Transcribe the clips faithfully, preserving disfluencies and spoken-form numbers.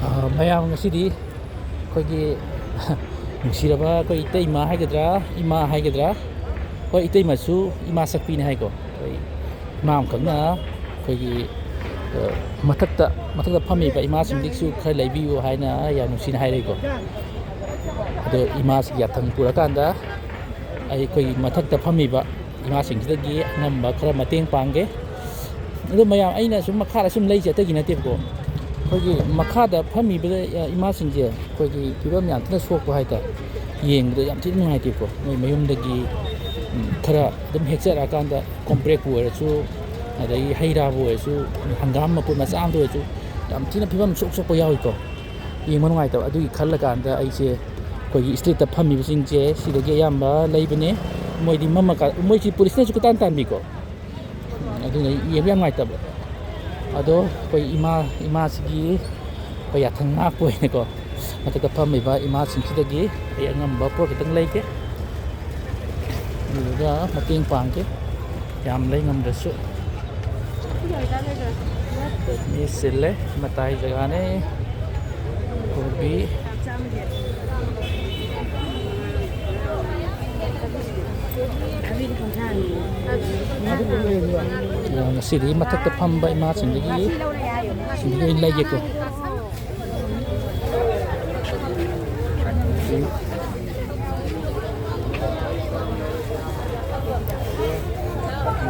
ꯑ, ꯃꯌꯥꯝ, ꯉꯁꯤꯗꯤ ꯑꯩꯈꯣꯏꯒꯤ ꯅꯨꯡꯁꯤꯔꯕ ꯑꯩꯈꯣꯏ ꯏꯇꯩꯃ ꯍꯥꯏꯒꯗ꯭ꯔꯥ, ꯏꯃꯥ ꯍꯥꯏꯒꯗ꯭ꯔꯥ, ꯍꯣꯏ, ꯏꯇꯩꯃꯁꯨ ꯏꯃꯥ ꯁꯛꯄꯤꯅꯤ ꯍꯥꯏꯀꯣ, ꯑꯩꯈꯣꯏ ꯏꯃꯥ ꯑꯃꯈꯛꯅ ꯑꯩꯈꯣꯏꯒꯤ, ꯑ, ꯃꯊꯛꯇ, ꯃꯊꯛꯇ ꯐꯝꯃꯤꯕ ꯏꯃꯥꯁꯤꯡꯗꯒꯤꯁꯨ ꯈꯔ ꯂꯩꯕꯤꯌꯨ ꯍꯥꯏꯅ ꯌꯥꯝ ꯅꯨꯡꯁꯤꯅ ꯍꯥꯏꯔꯛꯏꯀꯣ꯫ ꯑꯗꯣ ꯏꯃꯥꯁꯤꯒꯤ ꯌꯥꯊꯪ ꯄꯨꯔꯀꯥꯟꯗ ꯑꯩꯈꯣꯏꯒꯤ ꯃꯊꯛꯇ ꯐꯝꯃꯤꯕ ꯏꯃꯥꯁꯤꯡꯁꯤꯗꯒꯤ ꯑꯉꯝꯕ ꯈꯔ ꯃꯇꯦꯡ ꯄꯥꯡꯒꯦ꯫ ꯑꯗꯣ ꯃꯌꯥꯝ, ꯑꯩꯅ ꯁꯨꯝ ꯃꯈꯥꯗ ꯁꯨꯝ ꯂꯩꯁꯦ ꯑꯇꯩꯒꯤ ꯅꯠꯇꯦꯕꯀꯣ, ꯑꯩꯈꯣꯏꯒꯤ ꯃꯈꯥꯗ ꯐꯝꯃꯤꯕ, ꯑ, ꯏꯃꯥꯁꯤꯡꯁꯦ ꯑꯩꯈꯣꯏꯒꯤ ꯐꯤꯕꯝ ꯌꯥꯝ ꯊꯤꯅ ꯁꯣꯛꯄ ꯍꯥꯏꯇꯥꯔꯦ꯫ ꯌꯦꯡꯕꯗ ꯌꯥꯝ ꯊꯤꯅ ꯅꯨꯡꯉꯥꯏꯇꯦꯀꯣ꯫ ꯃꯣꯏ ꯃꯌꯨꯝꯗꯒꯤ, ꯎꯝ, ꯈꯔ ꯑꯗꯨꯝ ꯍꯦꯛꯆꯔꯛꯑꯀꯥꯟꯗ ꯀꯣꯝꯄ꯭ꯔꯦꯛꯄꯨ ꯑꯣꯏꯔꯁꯨ, ꯑꯗꯒꯤ ꯍꯩ ꯔꯥꯕꯨ ꯑꯣꯏꯔꯁꯨ, ꯍꯪꯒꯥꯝ ꯃꯄꯨꯟ ꯃꯆꯥ ꯑꯃꯗ ꯑꯣꯏꯔꯁꯨ, ꯌꯥꯝ ꯊꯤꯅ ꯐꯤꯕꯝ ꯁꯣꯛ ꯁꯣꯛꯄ ꯌꯥꯎꯏꯀꯣ꯫ ꯌꯦꯡꯕ ꯅꯨꯡꯉꯥꯏꯇꯕ꯫ ꯑꯗꯨꯒꯤ ꯈꯜꯂꯀꯥꯟꯗ ꯑꯩꯁꯦ ꯑꯩꯈꯣꯏꯒꯤ ꯁ꯭ꯇ꯭ꯔꯤꯠꯇ ꯐꯝꯃꯤꯕꯁꯤꯡꯁꯦ ꯁꯤꯗꯒꯤ ꯑꯌꯥꯝꯕ ꯂꯩꯕꯅꯦ꯫ ꯃꯣꯏꯗꯤ ꯃꯝꯃꯀꯥꯟ, ꯃꯣꯏꯁꯤ ꯄꯨꯂꯤꯁꯅꯁꯨ ꯀꯣꯏꯇꯥꯟ ꯇꯥꯟꯕꯤꯀꯣ꯫ ꯑꯗꯨꯅ ꯌꯦꯡꯕ ꯌꯥꯝ ꯅꯨꯡꯉꯥꯏꯇꯕ꯫ ꯑꯗꯣ ꯑꯩꯈꯣꯏ ꯏꯃꯥ, ꯏꯃꯥꯁꯤꯒꯤ ꯑꯩꯈꯣꯏ ꯌꯥꯊꯪ ꯉꯥꯛꯄ ꯑꯣꯏꯅꯀꯣ, ꯃꯊꯛꯇ ꯐꯝꯃꯤꯕ ꯏꯃꯥꯁꯤꯡꯁꯤꯗꯒꯤ ꯑꯩ ꯑꯉꯝꯕ ꯄꯣꯠ ꯈꯤꯇꯪ ꯂꯩꯒꯦ꯫ ꯑꯗꯨꯗꯨꯒ ꯃꯇꯦꯡ ꯄꯥꯡꯒꯦ꯫ ꯌꯥꯝ ꯂꯩ ꯉꯝꯗ꯭ꯔꯁꯨ꯫ ꯃꯤ ꯆꯤꯜꯂꯦ, ꯃꯇꯥꯏ ꯖꯒꯥꯅꯦ꯫ ꯀꯣꯕꯤ꯫ ꯉꯁꯤꯗꯤ ꯃꯊꯛꯇ ꯐꯝꯕ ꯏꯃꯥꯁꯤꯡꯗꯒꯤ, ꯁꯤꯡꯗꯒꯤ ꯑꯣꯏꯅ ꯂꯩꯒꯦꯀꯣ꯫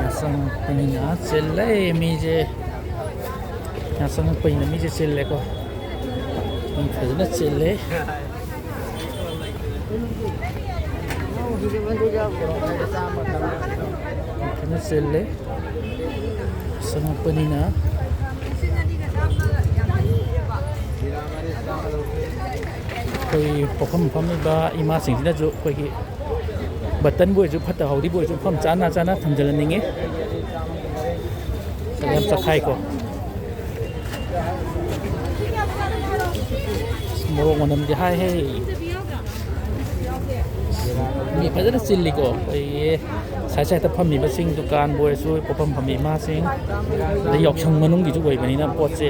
ꯌꯥꯆꯪꯉꯛꯄꯅꯤꯅ ꯆꯤꯜꯂꯦ ꯃꯤꯁꯦ꯫ ꯌꯥꯆꯪꯉꯛꯄꯅꯤꯅ ꯃꯤꯁꯦ ꯆꯤꯜꯂꯦꯀꯣ꯫ ꯃꯤ ꯐꯖꯅ ꯆꯤꯜꯂꯦ꯫ ꯐꯖꯅ ꯆꯤꯜꯂꯦ꯫ ꯆꯪꯉꯛꯄꯅꯤꯅ ꯑꯩꯈꯣꯏ ꯄꯣꯠꯐꯝ ꯐꯝꯃꯤꯕ ꯏꯃꯥꯁꯤꯡꯁꯤꯅꯁꯨ ꯑꯩꯈꯣꯏꯒꯤ ꯕꯇꯟꯕꯨ ꯑꯣꯏꯔꯁꯨ, ꯐꯠꯇ ꯍꯥꯎꯗꯤꯕꯨ ꯑꯣꯏꯔꯁꯨ ꯃꯐꯝ ꯆꯥꯅ ꯆꯥꯅ ꯊꯝꯖꯤꯜꯍꯟꯅꯤꯡꯉꯤ꯫ ꯌꯥꯝ ꯆꯈꯥꯏꯀꯣ꯫ ꯃꯣꯔꯣꯛ ꯃꯅꯝꯗꯤ ꯍꯥꯏꯍꯦ꯫ ꯃꯤ ꯐꯖꯅ ꯆꯤꯜꯂꯤꯀꯣ꯫ ꯑꯩꯈꯣꯏꯒꯤ ꯁꯥꯏꯠ ꯁꯥꯏꯠꯇ ꯐꯝꯃꯤꯕꯁꯤꯡ, ꯗꯨꯀꯥꯟꯕꯨ ꯑꯣꯏꯔꯁꯨ, ꯄꯣꯠꯐꯝ ꯐꯝꯃꯤ ꯏꯃꯥꯁꯤꯡ, ꯑꯗꯩ ꯌꯥꯎꯁꯪ ꯃꯅꯨꯡꯒꯤꯁꯨ ꯑꯣꯏꯕꯅꯤꯅ ꯄꯣꯠꯁꯦ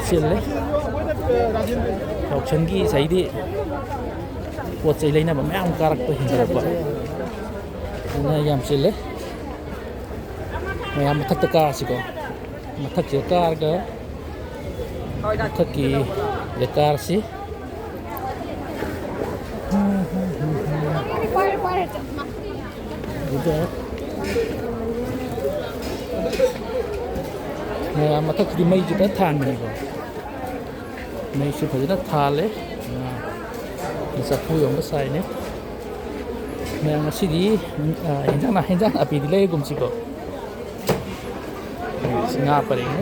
ꯆꯤꯜꯂꯦ꯫ ꯌꯥꯎꯁꯪꯒꯤ ꯉꯁꯥꯏꯗꯤ ꯄꯣꯠ ꯆꯩ ꯂꯩꯅꯕ ꯃꯌꯥꯝ ꯀꯥꯔꯛꯄ ꯍꯦꯟꯒꯠꯂꯛꯄ꯫ ꯑꯗꯨꯅ ꯌꯥꯝ ꯆꯤꯜꯂꯦ꯫ ꯃꯌꯥꯝ ꯃꯊꯛꯇ ꯀꯥꯔꯁꯤꯀꯣ꯫ ꯃꯊꯛꯁꯤꯗ ꯀꯥꯔꯒ ꯃꯊꯛꯀꯤ ꯂꯩꯀꯥꯔꯁꯤ꯫ ꯑꯗꯨꯒ ꯃꯌꯥꯝ ꯃꯊꯛꯇꯗꯤ ꯃꯩꯁꯨ ꯐꯖꯅ ꯊꯥꯟꯕꯅꯤꯀꯣ꯫ ꯃꯩꯁꯨ ꯐꯖꯅ ꯊꯥꯜꯂꯦ꯫ ꯑ, ꯆꯐꯨ ꯌꯣꯟꯕ ꯁꯥꯏꯅꯦ꯫ ꯃꯌꯥꯝ ꯉꯁꯤꯗꯤ, ꯑ, ꯍꯦꯟꯖꯥꯡ ꯅꯥ-, ꯍꯦꯟꯖꯥꯡ ꯅꯥꯄꯤꯗꯤ ꯂꯩꯔꯒꯨꯝꯁꯤꯀꯣ꯫ ꯉꯥ ꯄꯔꯦꯡꯅꯦ꯫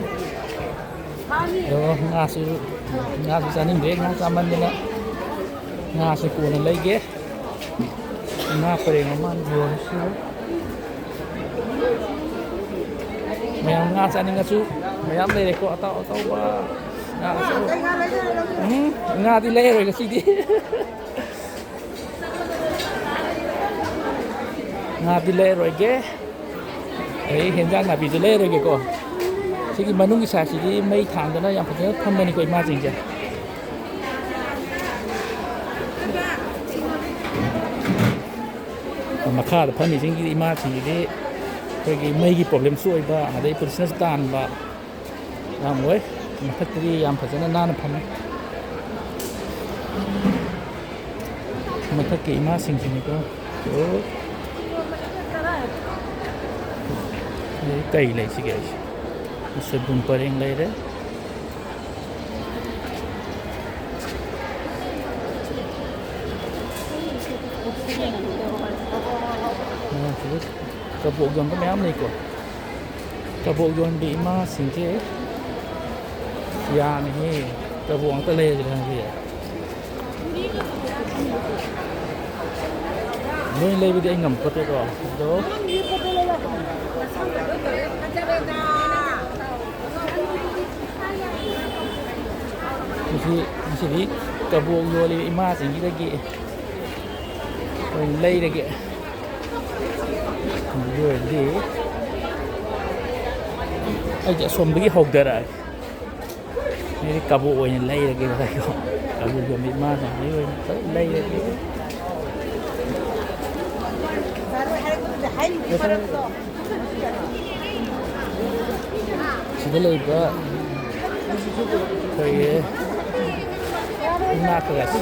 ꯑꯗꯣ ꯉꯥꯁꯨ, ꯉꯥꯁꯨ ꯆꯥꯅꯤꯡꯗ꯭ꯔꯦ, ꯉꯥ ꯆꯥꯃꯟꯗꯅ꯫ ꯉꯥꯁꯦ ꯀꯣꯟꯅ ꯂꯩꯒꯦ꯫ ꯉꯥ ꯄꯔꯦꯡ ꯑꯃ ꯌꯣꯜꯂꯤꯁꯤ꯫ ꯃꯌꯥꯝ ꯉꯥ ꯆꯥꯅꯤꯡꯉꯁꯨ ꯃꯌꯥꯝ ꯂꯩꯔꯦꯀꯣ, ꯑꯇꯥꯎ ꯑꯇꯥꯎꯕ꯫ ꯉꯥ ꯑꯇꯥꯎꯕ꯫ ꯎꯝ, ꯉꯥꯗꯤ ꯂꯩꯔꯔꯣꯏ ꯉꯁꯤꯗꯤ꯫ ꯉꯥꯗꯤ ꯂꯩꯔꯔꯣꯏꯒꯦ꯫ ꯑꯩ ꯍꯦꯟꯖꯥꯡ ꯅꯥꯄꯤꯁꯨ ꯂꯩꯔꯔꯣꯏꯒꯦꯀꯣ꯫ ꯁꯤꯒꯤ ꯃꯅꯨꯡꯒꯤ ꯁꯥꯏꯠꯁꯤꯗꯤ ꯃꯩ ꯊꯥꯟꯗꯅ ꯌꯥꯝ ꯐꯖꯅ ꯐꯝꯕꯅꯤꯀꯣ ꯏꯃꯥꯁꯤꯡꯁꯦ꯫ ꯃꯈꯥꯗ ꯐꯝꯃꯤꯁꯤꯡꯒꯤ ꯏꯃꯥꯁꯤꯡꯒꯤꯗꯤ ꯑꯩꯈꯣꯏꯒꯤ ꯃꯩꯒꯤ ꯄ꯭ꯔꯣꯕ꯭ꯂꯦꯝꯁꯨ ꯑꯣꯏꯕ, ꯑꯗꯩ ꯄꯨꯂꯤꯁꯅꯁꯨ ꯇꯥꯟꯕ ꯌꯥꯝ ꯑꯣꯏ꯫ ꯃꯊꯛꯇꯗꯤ ꯌꯥꯝ ꯐꯖꯅ ꯅꯥꯟꯅ ꯐꯝꯃꯤ꯫ ꯃꯊꯛꯀꯤ ꯏꯃꯥꯁꯤꯡꯁꯤꯅꯤꯀꯣ꯫ ꯑꯣ꯫ ꯑꯗꯩ ꯀꯩ ꯂꯩꯁꯤꯒꯦ ꯑꯩꯁꯦ? ꯁꯣꯏꯕꯨꯝ ꯄꯔꯦꯡ ꯂꯩꯔꯦ꯫ ꯃꯌꯥꯝꯁꯤꯗ ꯀꯕꯣꯛ ꯌꯣꯟꯕ ꯃꯌꯥꯝ ꯂꯩꯀꯣ꯫ ꯀꯕꯣꯛ ꯌꯣꯟꯕꯤ ꯏꯃꯥꯁꯤꯡꯁꯦ ꯌꯥꯝꯃꯤꯍꯦ꯫ ꯀꯕꯣꯛ ꯉꯥꯛꯇ ꯂꯩꯔꯁꯤꯔ ꯈꯪꯗꯦ꯫ ꯂꯣꯏ ꯂꯩꯕꯗꯤ ꯑꯩ ꯉꯝꯄꯣꯠꯇꯦꯀꯣ꯫ ꯑꯗꯣ ꯉꯁꯤ, ꯉꯁꯤꯗꯤ ꯀꯕꯣꯛ ꯌꯣꯜꯂꯤꯕ ꯏꯃꯥꯁꯤꯡꯁꯤꯗꯒꯤ ꯑꯣꯏꯅ ꯂꯩꯔꯒꯦ꯫ ꯑꯗꯨ ꯑꯣꯏꯔꯗꯤ ꯑꯩꯗꯤ ꯑꯁꯣꯝꯗꯒꯤ ꯍꯧꯊꯔꯛꯑꯒꯦ꯫ ꯑꯩꯗꯤ ꯀꯕꯣꯛ ꯑꯣꯏꯅ ꯂꯩꯔꯒꯦ ꯉꯁꯥꯏꯗꯣ꯫ ꯀꯕꯣꯛ ꯌꯣꯟꯕꯤ ꯏꯃꯥꯁꯤꯡꯗꯒꯤ ꯑꯣꯏꯅ ꯐꯖꯅ ꯂꯩꯔꯒꯦ꯫ ꯁꯤꯗ ꯂꯩꯕ ꯑꯩꯈꯣꯏꯒꯤ ꯏꯃꯥ ꯀꯌꯥꯁꯤ꯫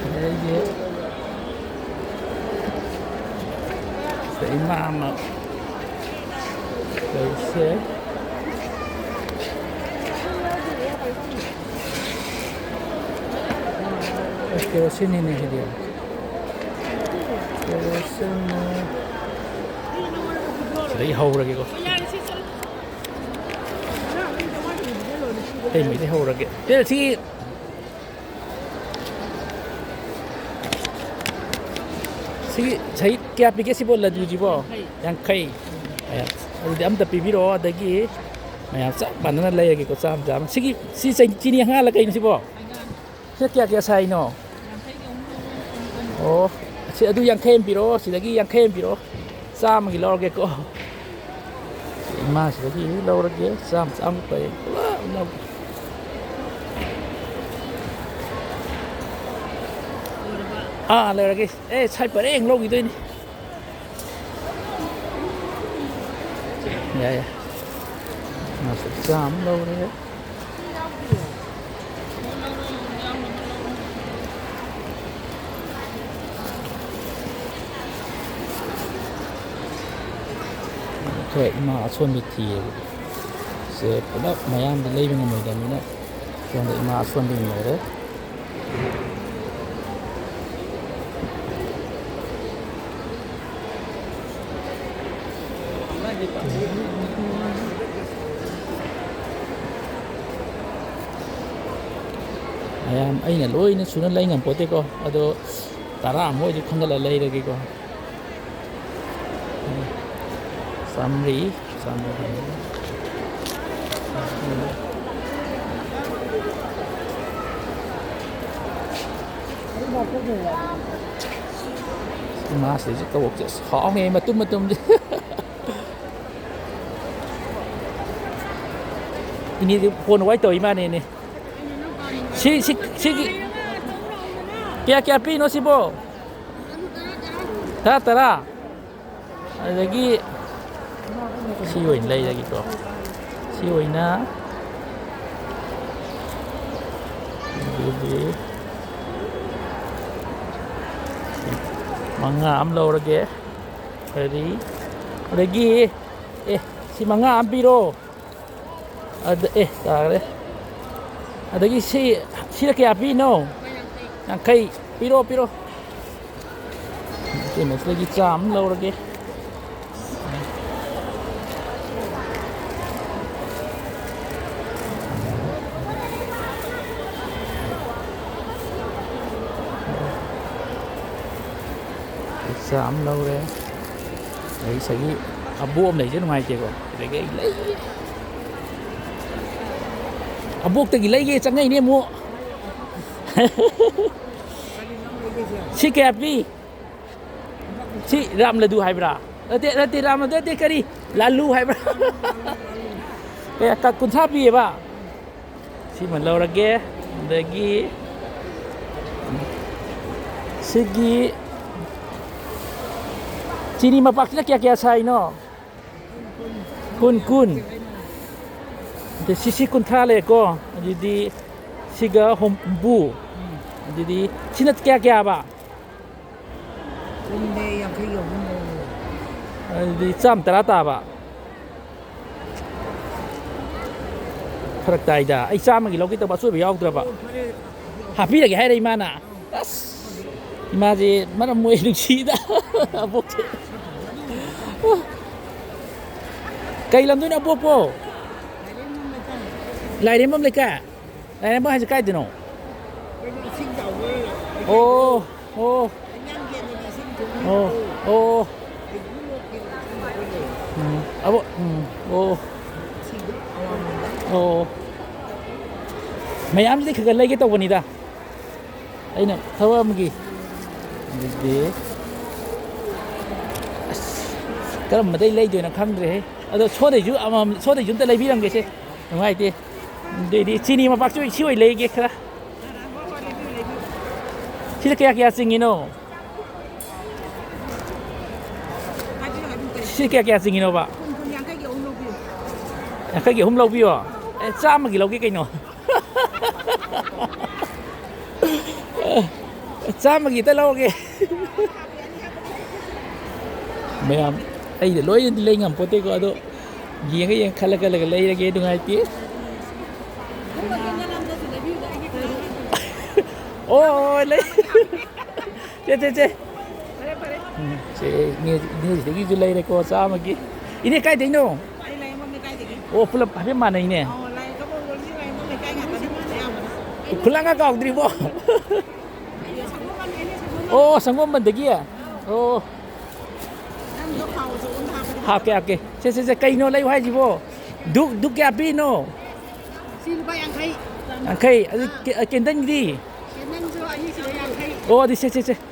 ꯑꯗꯒꯤ ꯏꯃꯥ ꯑꯃ ꯂꯩꯁꯦ꯫ ꯀꯦꯔꯣꯁꯤꯟꯅꯤꯅꯦ ꯁꯤꯗꯤ꯫ ꯀꯦꯔꯣꯁꯤꯟ꯫ ꯁꯤꯗꯒꯤ ꯍꯧꯔꯒꯦꯀꯣ꯫ ꯑꯇꯩ ꯃꯩꯗꯤ ꯍꯧꯔꯒꯦ꯫ ꯁꯤ ꯁꯤꯒꯤ ꯆꯍꯤ ꯀꯌꯥ ꯄꯤꯒꯦ ꯁꯤꯕꯣ, ꯂꯗꯨꯁꯤꯕꯣ? ꯌꯥꯡꯈꯩ꯫ ꯑꯦ, ꯑꯗꯨꯗꯤ ꯑꯝꯇ ꯄꯤꯕꯤꯔꯛꯑꯣ, ꯑꯗꯒꯤ ꯃꯌꯥꯝ ꯆꯞ ꯃꯥꯟꯅꯅ ꯂꯩꯔꯒꯦꯀꯣ, ꯆꯥꯝ ꯆꯥꯝ꯫ ꯁꯤꯒꯤ, ꯁꯤ ꯆꯩ-, ꯆꯤꯅꯤ ꯑꯉꯥꯡꯂ ꯀꯩꯅꯣ ꯁꯤꯕꯣ? ꯁꯤꯅ ꯀꯌꯥ ꯀꯌꯥ ꯁꯥꯏꯅꯣ? ꯑꯣ, ꯁꯤ ꯑꯗꯨ ꯌꯥꯡꯈꯩ ꯑꯃ ꯄꯤꯔꯛꯑꯣ, ꯁꯤꯗꯒꯤ ꯌꯥꯡꯈꯩ ꯑꯃ ꯄꯤꯔꯛꯑꯣ, ꯆꯥꯝꯃꯒꯤ ꯂꯧꯔꯒꯦꯀꯣ꯫ ꯏꯃꯥꯁꯤꯗꯒꯤ ꯂꯧꯔꯒꯦ, ꯆꯥꯝ ꯆꯥꯝ ꯄꯔꯦꯡ ꯄꯨꯂꯞ ꯂꯧꯒꯦ꯫ ꯑꯥ, ꯂꯩꯔꯒꯦ꯫ ꯑꯦ, ꯁꯥꯏ ꯄꯔꯦꯡ ꯂꯧꯈꯤꯗꯣꯏꯅꯤ꯫ ꯌꯥꯏ, ꯌꯥꯏ꯫ ꯃꯥꯁꯨ ꯆꯥꯝ ꯂꯧꯔꯦ꯫ ꯑꯩꯈꯣꯏ ꯏꯃꯥ ꯑꯁꯣꯟꯕꯤ ꯊꯤꯌꯦꯕ꯫ ꯁꯦ ꯄꯨꯂꯞ ꯃꯌꯥꯝꯗꯤ ꯂꯩꯕ ꯉꯝꯃꯣꯏꯗꯕꯅꯤꯅ, ꯁꯣꯝꯗ ꯏꯃꯥ ꯑꯁꯣꯟꯕꯤ ꯑꯃ ꯂꯩꯔꯦ꯫ ꯃꯌꯥꯝ ꯑꯩꯅ ꯂꯣꯏꯅ ꯁꯨꯅ ꯂꯩ ꯉꯝꯄꯣꯠꯇꯦꯀꯣ, ꯑꯗꯣ ꯇꯔꯥ ꯑꯃ ꯑꯣꯏꯗꯤ ꯈꯟꯒꯠꯂ ꯂꯩꯔꯒꯦꯀꯣ꯫ ꯆꯥꯝꯃꯔꯤ, ꯆꯥꯝꯃꯔꯤ꯫ ꯃꯥꯁꯤꯗꯩꯁꯤ ꯀꯕꯣꯛꯁꯦ ꯑꯁ ꯍꯥꯎꯉꯦ ꯃꯇꯨꯝ ꯃꯇꯨꯝꯁꯦ꯫ ꯏꯅꯦꯗꯤ ꯐꯣꯟ ꯋꯥꯏ ꯇꯧꯏ ꯃꯥꯅꯦꯅꯦ꯫ ꯁꯤ ꯁꯤ ꯁꯤꯒꯤ ꯀꯌꯥ ꯀꯌꯥ ꯄꯤꯅꯣ ꯁꯤꯕꯣ? ꯇꯔꯥ ꯇꯔꯥ꯫ ꯑꯗꯒꯤ ꯁꯤ ꯑꯣꯏꯅ ꯂꯩꯔꯒꯦꯀꯣ꯫ ꯁꯤ ꯑꯣꯏꯅ ꯑꯗꯨꯗꯤ ꯃꯉꯥ ꯑꯃ ꯂꯧꯔꯒꯦ꯫ ꯀꯔꯤ? ꯑꯗꯒꯤ ꯑꯦ ꯁꯤ ꯃꯉꯥ ꯑꯃ ꯄꯤꯔꯣ꯫ ꯑꯗ ꯑꯦ ꯇꯥꯈ꯭ꯔꯦ꯫ ꯑꯗꯒꯤ ꯁꯤ ꯁꯤꯗ ꯀꯌꯥ ꯄꯤꯅꯣ? ꯌꯥꯡꯈꯩ꯫ ꯄꯤꯔꯣ ꯄꯤꯔꯣ꯫ ꯁꯤꯗꯒꯤ ꯆꯥꯝꯃ ꯂꯧꯔꯒꯦ꯫ ꯆꯥꯝꯃ ꯂꯧꯔꯦ꯫ ꯑꯩ ꯉꯁꯥꯏꯒꯤ ꯑꯕꯣꯛ ꯑꯃ ꯂꯩꯁꯦ ꯅꯨꯡꯉꯥꯏꯇꯦꯀꯣ꯫ ꯁꯤꯗꯒꯤ ꯑꯩ ꯂꯩ꯫ ꯑꯕꯣꯛꯇꯒꯤ ꯂꯩꯒꯦ ꯆꯪꯉꯛꯏꯅꯦ ꯑꯃꯨꯛ꯫ ꯁꯤ ꯀꯌꯥ ꯄꯤ? ꯁꯤ ꯔꯥꯝ ꯂꯗꯨ ꯍꯥꯏꯕ꯭ꯔꯥ? ꯅꯠꯇꯦ ꯅꯠꯇꯦ ꯔꯥꯝ ꯂꯗꯨ ꯅꯠꯇꯦ, ꯀꯔꯤ? ꯂꯥꯂꯨ ꯍꯥꯏꯕ꯭ꯔꯥ? ꯀꯌꯥ ꯀ- ꯀꯨꯟꯊ꯭ꯔꯥ ꯄꯤꯌꯦꯕ꯫ ꯁꯤꯃ ꯂꯧꯔꯒꯦ꯫ ꯑꯗꯒꯤ ꯁꯤꯒꯤ ꯆꯤꯅꯤ ꯃꯄꯥꯛꯁꯤꯅ ꯀꯌꯥ ꯀꯌꯥ ꯁꯥꯏꯅꯣ? ꯀꯨꯟ ꯀꯨꯟ꯫ ꯑꯗ ꯁꯤꯁꯤ ꯀꯨꯟꯊ꯭ꯔꯥ ꯂꯩꯔꯦꯀꯣ꯫ ꯑꯗꯨꯗꯤ ꯁꯤꯒ ꯍꯨꯝꯐꯨ꯫ ꯑꯗꯨꯗꯤ ꯁꯤꯅ ꯀꯌꯥ ꯀꯌꯥꯕ? ꯀꯨꯟꯅꯦ ꯌꯥꯡꯈꯩꯒꯤ ꯑꯍꯨꯝ ꯂꯧꯔꯣ꯫ ꯑꯗꯨꯗꯤ ꯆꯥꯝ ꯇꯔꯥ ꯇꯥꯕ꯫ ꯐꯔꯛ ꯇꯥꯏꯗ꯫ ꯑꯩ ꯆꯥꯝꯃꯒꯤ ꯂꯧꯒꯦ ꯇꯧꯕ, ꯑꯆꯣꯏꯕ ꯌꯥꯎꯗ꯭ꯔꯕ꯫ ꯑꯣ, ꯐꯔꯦ꯫ ꯍꯥꯞꯄꯤꯔꯒꯦ ꯍꯥꯏꯔꯦ ꯏꯃꯥꯅ꯫ ꯑꯁ, ꯏꯃꯥꯁꯦ ꯃꯔꯝ ꯃꯣꯛꯑꯦ, ꯅꯨꯡꯁꯤꯗ꯫ ꯑꯕꯣꯛꯁꯦ꯫ ꯀꯩ ꯂꯝꯗꯣꯏꯅꯣ ꯑꯕꯣꯛꯄꯣ? ꯂꯥꯏꯔꯦꯝꯕꯝ ꯂꯩꯀꯥꯏ꯫ ꯂꯥꯏꯔꯦꯝꯕꯝ ꯍꯥꯏꯁꯦ ꯀꯥꯏꯗꯅꯣ? ꯀꯩꯅꯣ, ꯏꯁꯤꯡ ꯆꯥꯎꯕ ꯂꯩꯀꯥꯏꯗꯣ꯫ ꯑꯣ, ꯑꯣ꯫ ꯏꯌꯥꯡ ꯌꯦꯟꯗꯅ ꯏꯁꯤꯡ ꯊꯨꯝ ꯑꯣ, ꯂꯩꯕꯗꯣ꯫ ꯑꯣ꯫ ꯎꯝ, ꯑꯕꯣ-, ꯎꯝ, ꯑꯣ꯫ ꯏꯁꯤꯡꯗꯣ ꯑꯋꯥꯡꯕꯗ꯫ ꯑꯣ꯫ ꯃꯌꯥꯝꯁꯤꯗꯤ ꯈꯔ ꯈꯔ ꯂꯩꯒꯦ ꯇꯧꯕꯅꯤꯗ꯫ ꯑꯩꯅ ꯊꯕꯛ ꯑꯃꯒꯤ꯫ ꯑꯗꯨꯗꯤ ꯀꯔꯝꯕꯗꯩ ꯂꯩꯗꯣꯏꯅꯣ ꯈꯪꯗ꯭ꯔꯦꯍꯦ꯫ ꯑꯗꯣ ꯁꯣꯗꯩꯁꯨ ꯑꯃꯃꯝ, ꯁꯣꯗꯩꯁꯨ ꯑꯝꯇ ꯂꯩꯕꯤꯔꯝꯒꯦꯁꯦ꯫ ꯅꯨꯡꯉꯥꯏꯇꯦ꯫ ꯑꯗꯩꯗꯤ ꯆꯤꯅꯤ ꯃꯄꯥꯛꯁꯨ ꯁꯤ ꯑꯣꯏ ꯂꯩꯒꯦ ꯈꯔ꯫ ꯁꯤꯗ ꯀꯌꯥ ꯀꯌꯥ ꯆꯤꯡꯉꯤꯅꯣ? ꯁꯤ ꯀꯌꯥ ꯀꯌꯥ ꯆꯤꯡꯉꯤꯅꯣꯕ? ꯌꯥꯡꯈꯩꯒꯤ ꯑꯍꯨꯝ ꯂꯧꯕꯤꯌꯣ꯫ ꯑꯦ, ꯆꯥꯝꯃꯒꯤ ꯂꯧꯒꯦ ꯀꯩꯅꯣ꯫ ꯆꯥꯝꯃꯒꯤꯇ ꯂꯧꯔꯒꯦ꯫ ꯃꯌꯥꯝ, ꯑꯩꯗ ꯂꯣꯏꯅꯗꯤ ꯂꯩ ꯉꯝꯄꯣꯠꯇꯦꯀꯣ, ꯑꯗꯣ ꯌꯦꯡꯉ ꯌꯦꯡꯉ ꯈꯜꯂ ꯈꯜꯂꯒ ꯂꯩꯔꯒꯦ, ꯅꯨꯡꯉꯥꯏꯇꯦ꯫ ꯑꯣ, ꯑꯣ, ꯂꯩ꯫ ꯆꯦ, ꯆꯦ, ꯆꯦ꯫ ꯎꯝ, ꯁꯦ, ꯏꯅꯦ, ꯏꯅꯦꯁꯤꯗꯒꯤꯁꯨ ꯂꯩꯔꯦꯀꯣ, ꯆꯥꯝꯃꯒꯤ꯫ ꯏꯅꯦ, ꯀꯥꯏꯗꯩꯅꯣ? ꯑꯩ ꯂꯥꯏꯌꯦꯡꯕꯝꯅꯦ, ꯀꯥꯏꯗꯒꯤ? ꯑꯣ, ꯄꯨꯂꯞ ꯍꯥꯏꯐꯦꯠ ꯃꯥꯟꯅꯩꯅꯦ꯫ ꯑꯣ, ꯂꯥꯏ-, ꯀꯕꯣꯛ ꯂꯣꯟꯁꯤ ꯂꯥꯏꯌꯦꯡꯕꯝ ꯂꯩꯀꯥꯏ ꯉꯥꯛꯇꯅꯤ, ꯑꯌꯥꯝꯕꯅ꯫ ꯈꯨꯂꯪꯒ ꯀꯥꯎꯗ꯭ꯔꯤꯕꯣ? ꯑꯩꯗꯤ ꯁꯪꯒꯣꯝ ꯃꯟꯗꯒꯤꯅꯦ, ꯁꯪꯒꯣꯝ ꯃꯟ꯫ ꯑꯣ, ꯁꯪꯒꯣꯝ ꯃꯟꯗꯒꯤ? ꯑꯣ꯫ ꯅꯪꯗꯣ ꯈꯥꯎ ꯑꯆꯧꯕ ꯑꯝꯗ ꯍꯥꯞꯄꯗꯤ ꯍꯥꯞꯀꯦ, ꯍꯥꯞꯀꯦ꯫ ꯁꯦ, ꯁꯦ, ꯁꯦ, ꯀꯩꯅꯣ ꯂꯩꯌꯨ ꯍꯥꯏꯁꯤꯕꯣ? ꯗꯨꯛ, ꯗꯨꯛ ꯀꯌꯥ ꯄꯤꯔꯤꯅꯣ? ꯁꯤ ꯂꯨꯄꯥ ꯌꯥꯡꯈꯩ꯫ ꯌꯥꯡꯈꯩ꯫ ꯑꯗꯨ ꯑꯥ꯫ ꯀꯦ-, ꯑ, ꯀꯦꯟꯗꯜꯒꯤꯗꯤ? ꯀꯦꯟꯗꯜꯁꯨ ꯑꯅꯤꯁꯤꯗ ꯌꯥꯡꯈꯩ꯫ ꯑꯣ, ꯑꯗꯨ ꯁꯦ, ꯁꯦ, ꯁꯦ꯫ ꯑꯥ,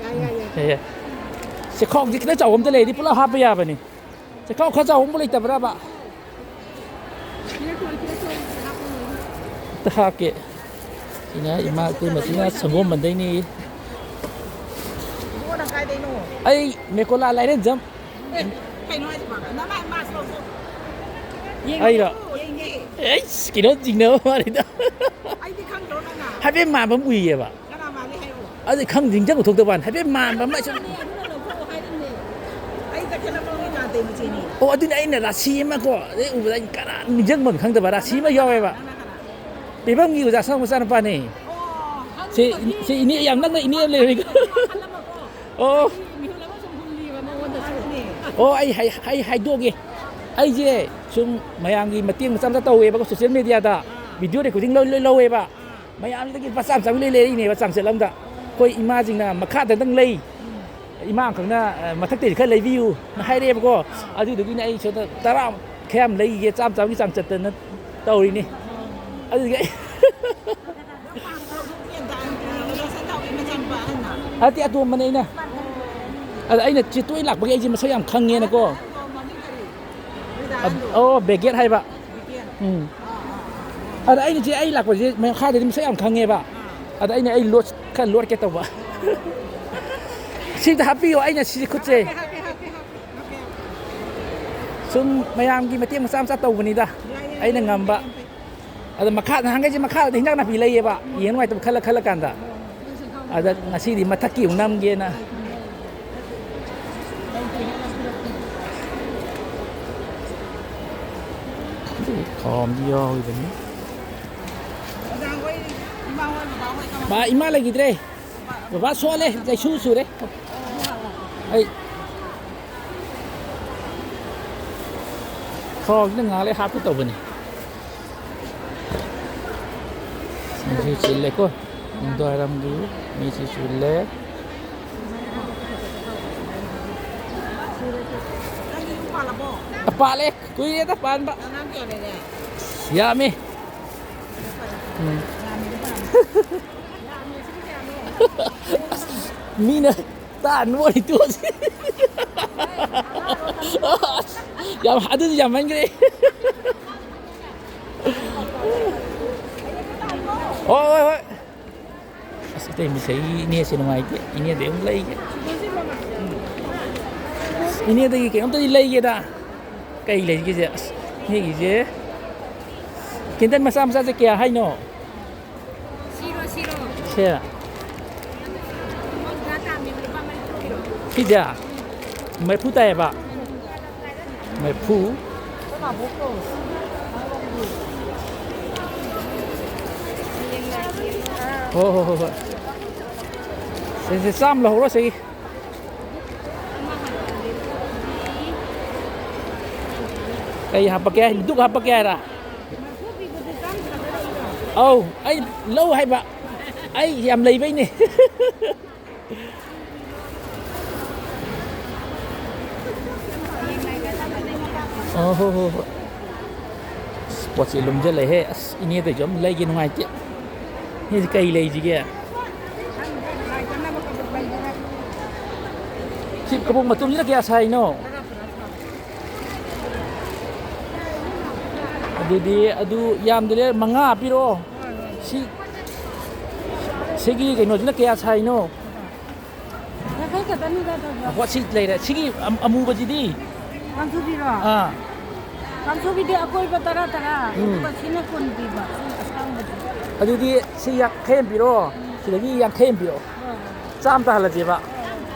ꯌꯥꯏ, ꯌꯥꯏ, ꯌꯥꯏ꯫ ꯌꯥꯏ, ꯌꯥꯏ꯫ ꯆꯦꯈꯥꯎꯁꯦ ꯈꯤꯇꯪ ꯆꯥꯎꯕ ꯑꯝꯇ ꯂꯩꯔꯗꯤ ꯄꯨꯂꯞ ꯍꯥꯞꯄ ꯌꯥꯕꯅꯤ꯫ ꯆꯦꯈꯥꯎ ꯈꯔ ꯆꯥꯎꯕ ꯑꯝꯕꯨ ꯂꯩꯇꯕ꯭ꯔꯕ? ꯄꯤꯔꯛꯇꯣꯔꯤ, ꯄꯤꯔꯛꯇꯣꯔꯤ, ꯍꯥꯞꯄ ꯂꯣꯏꯔꯦ꯫ ꯑꯝꯇ ꯍꯥꯞꯀꯦ꯫ ꯁꯤꯅ ꯏꯃꯥ ꯏꯇꯩꯃꯁꯤꯅ ꯁꯪꯒꯣꯝ ꯃꯟꯗꯩꯅꯤ꯫ ꯏꯕꯨꯡꯉꯣ, ꯅꯪ ꯀꯥꯏꯗꯩꯅꯣ? ꯑꯩ ꯃꯦꯀꯣꯂꯥ ꯂꯥꯏꯔꯦꯟꯖꯝ꯫ ꯑꯦ, ꯀꯩꯅꯣ ꯍꯥꯏꯁꯤꯕꯣ? ꯅꯃꯥꯏ mask ꯂꯧꯊꯣꯛ꯫ ꯌꯦꯡꯉꯦ, ꯑꯩꯔꯣ? ꯌꯦꯡꯉꯦ꯫ ꯑꯩꯁ, ꯀꯩꯅꯣ ꯆꯤꯡꯅꯕ ꯃꯥꯜꯂꯤꯗ꯫ ꯑꯩꯗꯤ ꯈꯪꯗ꯭ꯔꯣ ꯅꯪꯅ? ꯍꯥꯏꯐꯦꯠ ꯃꯥꯟꯕ ꯑꯃ ꯎꯏꯌꯦꯕ꯫ ꯀꯅꯥ ꯃꯥꯜꯂꯤ ꯍꯥꯏꯌꯣ? ꯑꯗꯨ ꯈꯪ-, ꯅꯤꯡꯁꯤꯡꯕ ꯊꯣꯛꯇꯕ ꯋꯥꯅꯤ꯫ ꯍꯥꯏꯐꯦꯠ ꯃꯥꯟꯕ ꯑꯃ ꯁꯨꯝ꯫ ꯑꯗꯨꯅ ꯂꯧꯊꯣꯛꯑꯣ ꯍꯥꯏꯔꯤꯅꯦ꯫ ꯑꯩ ꯇꯈꯦꯜꯂꯝꯕꯝꯒꯤ ꯀꯥꯟꯇꯦ ꯃꯆꯦꯅꯤ꯫ ꯑꯣ, ꯑꯗꯨꯅꯤ ꯑꯩꯅ ꯔꯥꯁꯤ ꯑꯃ ꯀꯣ, ꯑꯗꯩ ꯎꯕꯗ ꯑꯩꯅ ꯀꯅꯥ ꯅꯤꯡꯁꯤꯡꯕ ꯈꯪꯗꯕ ꯔꯥꯁꯤ ꯑꯃ ꯌꯥꯎꯋꯦꯕ꯫ ꯅꯪꯅ ꯀꯅꯥ? ꯄꯤꯕꯝꯒꯤ ꯑꯣꯖꯥ ꯁꯅꯥ ꯃꯆꯥꯅꯨꯄꯥꯅꯦ꯫ ꯑꯣ, ꯁꯤ, ꯍꯪꯉꯨꯕꯒꯤ ꯁꯤ ꯏꯅꯦ ꯌꯥꯝ ꯅꯛꯅ ꯏꯅꯦ ꯑꯃ ꯂꯩꯔꯦꯀꯣ꯫ ꯋꯥꯈꯜ ꯑꯃꯀꯣ꯫ ꯑꯣ꯫ ꯑꯩ ꯃꯤꯍꯨꯟ ꯑꯃ ꯁꯨꯝ ꯍꯨꯜꯂꯤꯕ ꯃꯉꯣꯟꯗꯁꯨ꯫ ꯑꯗꯨꯅꯦ꯫ ꯑꯣ, ꯑꯩ ꯍꯥꯏ-, ꯑꯩ ꯍꯥꯏꯗꯣꯛꯑꯒꯦ꯫ ꯑꯩꯁꯦ ꯁꯨꯝ ꯃꯌꯥꯝꯒꯤ ꯃꯇꯦꯡ ꯃꯆꯥ ꯃꯆꯥ ꯇꯧꯋꯦꯕꯀꯣ, social media ꯗ꯫ ꯑꯥ꯫ Video recording ꯂꯣꯏ, ꯂꯣꯏ ꯂꯧꯋꯦꯕ꯫ ꯑꯥ꯫ ꯃꯌꯥꯝꯁꯤꯗꯒꯤ ꯂꯨꯄꯥ ꯆꯥꯝꯃ ꯆꯥꯝꯃ ꯂꯣꯏ ꯂꯩꯔꯛꯏꯅꯦꯕ, ꯆꯥꯝꯆꯠ ꯑꯃꯗ꯫ ꯑꯩꯈꯣꯏ ꯏꯃꯥꯁꯤꯡꯅ ꯃꯈꯥꯗꯗꯪ ꯂꯩ꯫ ꯎꯝ꯫ ꯏꯃꯥ ꯑꯃꯈꯛꯅ, ꯑ, ꯃꯊꯛꯇꯩꯗꯤ ꯈꯔ ꯂꯩꯕꯤꯌꯨꯅ ꯍꯥꯏꯔꯛꯑꯦꯕꯀꯣ꯫ ꯑꯥ꯫ ꯑꯗꯨꯗꯨꯒꯤꯅꯦ ꯑꯩ ꯁꯣꯝꯗ ꯇꯔꯥ ꯈꯔ ꯌꯥꯝ ꯂꯩꯒꯦ, ꯆꯥꯝꯃ ꯆꯥꯝꯃꯒꯤ ꯆꯥꯡꯆꯠꯇꯅ ꯇꯧꯔꯤꯅꯤ꯫ ꯑꯗꯨꯗꯨꯒꯤ ꯑꯩ ꯑꯗꯨ ꯄꯥꯝꯕ꯭ꯔꯣ? ꯑꯣꯖꯥ ꯁꯟꯖꯥꯎꯒꯤ ꯃꯆꯥꯅꯨꯄꯥ ꯑꯍꯟꯅ? ꯅꯠꯇꯦ, ꯑꯇꯣꯝꯕꯅꯦ ꯑꯩꯅ꯫ ꯑꯗ ꯑꯩꯅ ꯆꯦ ꯇꯣꯏ ꯂꯥꯛꯄꯒꯤ ꯑꯩꯁꯦ ꯃꯁꯛ ꯌꯥꯝ ꯈꯪꯉꯦꯅꯀꯣ꯫ ꯑꯗ, ꯑꯣ, ꯕꯦꯒꯦꯠ ꯍꯥꯏꯕ꯫ ꯎꯝ꯫ ꯑꯗ ꯑꯩꯅ ꯆꯦ ꯑꯩ ꯂꯥꯛꯄꯁꯦ ꯃꯈꯥꯗꯗꯤ ꯃꯁꯛ ꯌꯥꯝ ꯈꯪꯉꯦꯕ꯫ ꯑꯗ ꯑꯩꯅ ꯑꯩ ꯂꯣꯠ-, ꯈꯔ ꯂꯣꯠꯀꯦ ꯇꯧꯕ꯫ ꯁꯤꯗ ꯍꯥꯞꯄꯤꯌꯣ, ꯑꯩꯅ ꯁꯤ ꯈꯨꯠꯁꯦ꯫ ꯁꯨꯝ ꯃꯌꯥꯝꯒꯤ ꯃꯇꯦꯡ ꯃꯆꯥ ꯃꯆꯥ ꯇꯧꯕꯅꯤꯗ꯫ ꯑꯩꯅ ꯉꯝꯕ꯫ ꯑꯗ ꯃꯈꯥ, ꯅꯍꯥꯟꯈꯩꯁꯦ ꯃꯈꯥꯗ ꯍꯤꯟꯖꯥꯡ ꯅꯥꯄꯤ ꯂꯩꯌꯦꯕ, ꯌꯦꯡ ꯅꯨꯡꯉꯥꯏꯇꯕ ꯈꯜꯂ ꯈꯜꯂ ꯀꯥꯟꯗ꯫ ꯑꯗ ꯉꯁꯤꯗꯤ ꯃꯊꯛꯀꯤ ꯑꯃꯨꯛ ꯅꯝꯒꯦꯅ꯫ ꯈꯥꯝꯗꯤ ꯌꯥꯎꯔꯤꯕꯅꯤ꯫ ꯃꯥ ꯏꯃꯥ ꯂꯩꯈꯤꯗ꯭ꯔꯦ꯫ ꯕꯕꯥ ꯁꯣꯜꯂꯦ, ꯆꯩꯁꯨ ꯆꯨꯔꯦ꯫ ꯑꯩ ꯈꯥꯎꯁꯤꯗ ꯉꯥꯏꯍꯥꯛ ꯂꯩ ꯍꯥꯞꯀꯦ ꯇꯧꯕꯅꯤ꯫ ꯃꯤꯁꯨ ꯆꯤꯜꯂꯦꯀꯣ꯫ ꯅꯨꯡꯗꯥꯡꯋꯥꯏꯔꯝꯒꯤ ꯃꯤꯁꯨ ꯆꯤꯜꯂꯦ꯫ ꯄꯥꯜꯂꯦ, ꯀꯨꯏꯔꯦꯗ ꯄꯥꯟꯕ꯫ ꯌꯥꯝꯃꯤ꯫ ꯎꯝ꯫ ꯃꯤꯅ ꯇꯥ ꯅꯣꯛꯏ ꯇꯣꯛꯑꯁꯤ꯫ ꯌꯥꯝ, ꯑꯗꯨꯗꯤ ꯌꯥꯝꯃꯟꯈ꯭ꯔꯦ꯫ ꯍꯣꯏ, ꯍꯣꯏ, ꯍꯣꯏ꯫ ꯑꯁ, ꯏꯇꯩ ꯃꯁꯩ ꯏꯅꯦꯁꯦ ꯅꯨꯡꯉꯥꯏꯇꯦ꯫ ꯏꯅꯦꯗꯤ ꯑꯗꯨꯝ ꯂꯩꯒꯦ꯫ ꯏꯅꯦꯗꯒꯤ ꯀꯩꯅꯣꯝꯇꯗꯤ ꯂꯩꯒꯦꯗ꯫ ꯀꯩ ꯂꯩꯒꯦꯁꯦ? ꯑꯁ, ꯏꯅꯦꯒꯤꯁꯦ ꯀꯦꯟꯗꯜ ꯃꯆꯥ ꯃꯆꯥꯁꯦ ꯀꯌꯥ ꯍꯥꯏꯅꯣ? ꯁꯤꯔꯣ, ꯁꯤꯔꯣ꯫ ꯁꯦ꯫ ꯃꯧꯗ꯭ꯔꯥ ꯇꯥꯡꯉꯦ, ꯂꯨꯄꯥ ꯃꯔꯤꯐꯨ ꯄꯤꯔꯣ꯫ ꯁꯤꯁꯦ? ꯃꯔꯤꯐꯨ ꯇꯥꯏꯌꯦꯕ? ꯃꯔꯤꯐꯨ꯫ ꯍꯣ, ꯍꯣ, ꯍꯣ, ꯍꯣꯏ꯫ ꯁꯤꯁꯦ ꯆꯥꯝꯃ ꯂꯧꯍꯧꯔꯣ, ꯁꯤꯒꯤ꯫ ꯀꯩ ꯍꯥꯞꯄꯛꯀꯦ? ꯗꯨꯛ ꯍꯥꯞꯄꯛꯀꯦ ꯍꯥꯏꯔ? ꯑꯧ, ꯑꯩ ꯂꯧ ꯍꯥꯏꯕ꯫ ꯑꯩ ꯌꯥꯝ ꯂꯩꯕꯩꯅꯦ꯫ ꯑꯣ, ꯍꯣ, ꯍꯣ, ꯍꯣ꯫ ꯑꯁ, ꯄꯣꯠꯁꯦ ꯂꯨꯝꯁꯤꯜꯂꯛꯑꯦꯍꯦ꯫ ꯑꯁ, ꯏꯅꯦꯗꯩꯁꯨ ꯑꯃ ꯂꯩꯒꯦ, ꯅꯨꯡꯉꯥꯏꯇꯦ꯫ ꯏꯅꯦꯁꯤ ꯀꯩ ꯂꯩꯁꯤꯒꯦ? ꯂꯥꯏ ꯀꯠꯅꯕ ꯀꯕꯣꯛ ꯂꯩꯒꯦꯔꯥ? ꯁꯤ ꯀꯕꯣꯛ ꯃꯇꯨꯝꯁꯤꯅ ꯀꯌꯥ ꯁꯥꯏꯅꯣ? ꯑꯗꯨꯗꯤ ꯑꯗꯨ ꯌꯥꯝꯗ꯭ꯔꯦ, ꯃꯉꯥ ꯄꯤꯔꯛꯑꯣ꯫ ꯁꯤ, ꯁꯤꯒꯤ ꯀꯩꯅꯣꯁꯤꯅ ꯀꯌꯥ ꯁꯥꯏꯅꯣ? ꯌꯥꯡꯈꯩ ꯈꯛꯇꯅꯤꯗ, ꯇꯥꯃꯣ꯫ ꯉꯥꯏꯈꯣ, ꯁꯤ ꯂꯩꯔꯦ꯫ ꯁꯤꯒꯤ ꯑꯝ-, ꯑꯃꯨꯕꯁꯤꯗꯤ? ꯀꯥꯡꯁꯨꯕꯤꯔꯣ? ꯑꯥ꯫ ꯀꯥꯡꯁꯨꯕꯤꯗꯤ ꯑꯀꯣꯏꯕ ꯇꯔꯥ ꯇꯔꯥ, ꯎꯝ꯫ ꯑꯗꯨꯒ ꯁꯤꯅ ꯀꯨꯟ ꯄꯤꯕ, ꯁꯤ ꯑꯁꯥꯡꯕꯁꯦ꯫ ꯑꯗꯨꯗꯤ ꯁꯤ ꯌꯥꯡꯈꯩ ꯑꯃ ꯄꯤꯔꯣ, ꯁꯤꯗꯒꯤ ꯌꯥꯡꯈꯩ ꯑꯃ ꯄꯤꯔꯣ꯫ ꯍꯣꯏ, ꯍꯣꯏ꯫ ꯆꯥꯝ ꯇꯥꯍꯜꯂꯁꯦꯕ꯫